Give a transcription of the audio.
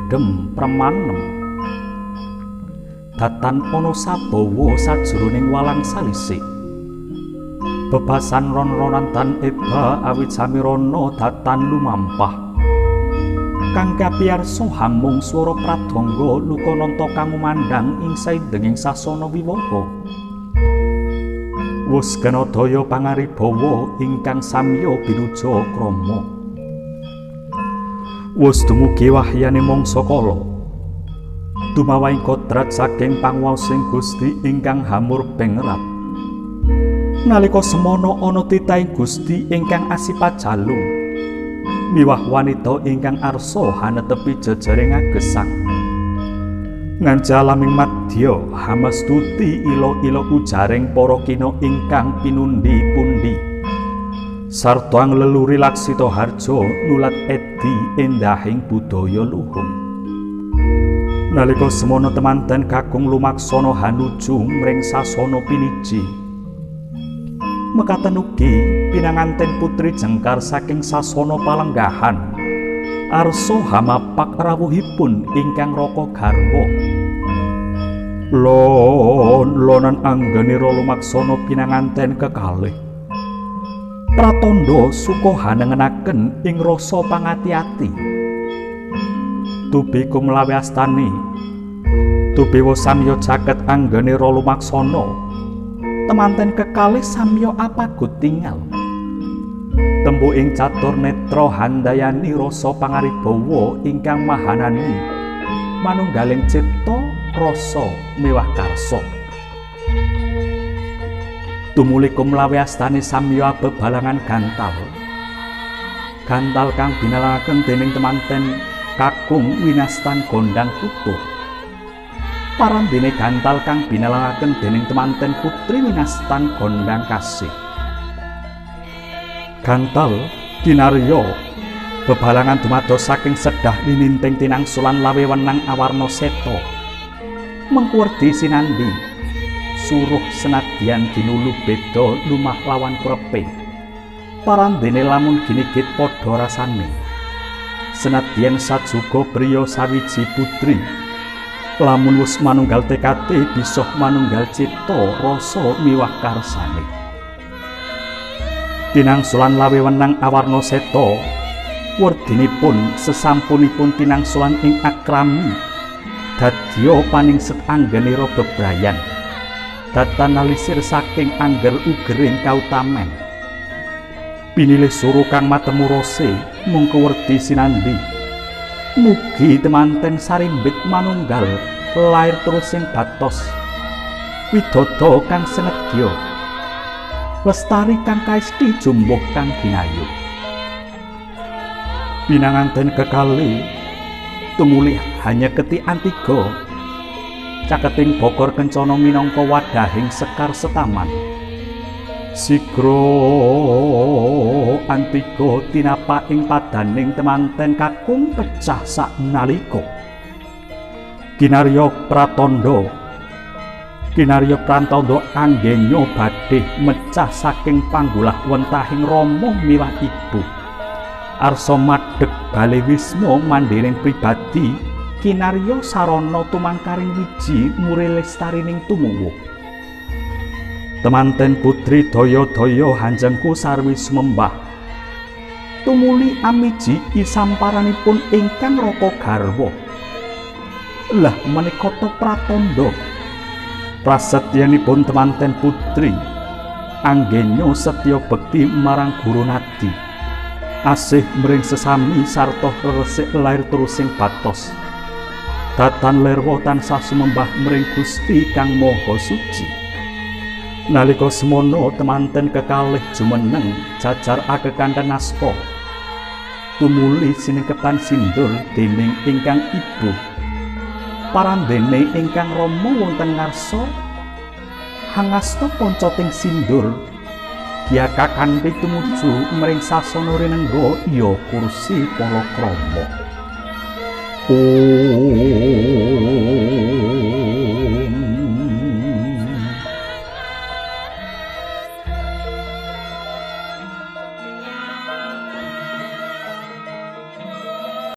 Mendem premanem. Datan ana sabawa sajroning walang salise. Bebasan ron-ronan tan eba awit samirana datan lumampah. Kang kapiyarsa hamung swara pradangga lukananta kang ngumandhang ing saindenging sasana wiwaha. Wus ganadaya pangaribawa ingkang samya binuja krama. Wus dumugi wahyane mangsa kala. Tumawahing kodrat saking panguwaosing Gusti ingkang hamur pengrat. Nalika semana ana titahing Gusti ingkang asipat jalu. Miwah wanita ingkang arsa hanetepi jejering agesang. Nganjalaming madya hamastuti ila-ila ujaring para kina ingkang pinundi-pundi. Sarta ngleluri laksita harja nulat edi endahing budaya luhung. Nalika semana temanten kakung lumaksana hanuju mring sasana piniji. Mekaten ugi pinanganten putri jengkar saking sasana palenggahan. Arsa hamapak rawuhipun ingkang raka garwa. Lon-lonan anggenira lumaksana pinanganten kekalih. Pratandha suka hanengenaken ing rasa pangati-ati. Tubi kumlawi astani. Tubiwa samya caket anggenira lumaksana. Temanten kekalih samya apagut tingal. Tembu ing catur netra handayani rasa pangaribawa ingkang mahanani manunggaling cipta rasa miwah karsa. Tumuli kumlawi astane samya bebalangan gantal. Gantal kang binalangaken dening temanten kakung winastan gondang tutur. Parandene gantal kang binalangaken dening temanten putri winastan gondang kasih. Gantal kinarya bebalangan dumados saking sedah lininting tinangsulan lawe wenang awarna seta. Mengkuwerdi sinandi suruh senadyan dinulu beda lumah lawan kurepe. Parandene lamun ginigit padha rasane. Senadyan sajuga priya sawiji putri. Lamun wis manunggal tekate bisa manunggal cipta rasa miwah karsane. Tinangsulan lawe wenang awarna seta werdinipun sesampunipun tinangsulan ing akrami dadya paningset anggenira bebrayan datan nalisir saking angger ugering kautamen. Pinilih suru kang matemu rase mungko werdi sinandi. Mugi temanten sarimbit manunggal lair terus sing batos widodo kang senedya lestari kang kaesti jumbuh kang ginayu. Pinanganten kekalih tumuli hanya keti antiga caketing bokor kencana minangka wadahing sekar setaman. Sigra antiga tinapa ing padaning temanten kakung pecah saknalika. Kinarya pratandha Kinarya pratandha anggenya badhe mecah saking panggulah wentahing rama miwah ibu. Arsa madheg bale wisma mandhiring pribadi kinarya sarana tumangkaring wiji muri lestarining tumuwuh. Temanten putri daya-daya hanjengku sarwi sumembah. Tumuli amiji isamparanipun ingkang raka garwa. Lah menika ta pratandha prasetyanipun temanten putri anggenya setya bekti marang guru nadi. Asih mring sesami sarta resik lair terusing batos. Datan lerwa tansah sumembah mring Gusti kang Maha Suci. Nalika semana temanten kekalih jumeneng jajar akekanten nasta. Tumuli sinengkepan sindur dening ingkang ibu. Parandene ingkang rama wonten ngarsa hangasta poncoting sindur giakakan pitumuju mring sasana rinengga ya kursi palakrama. Om.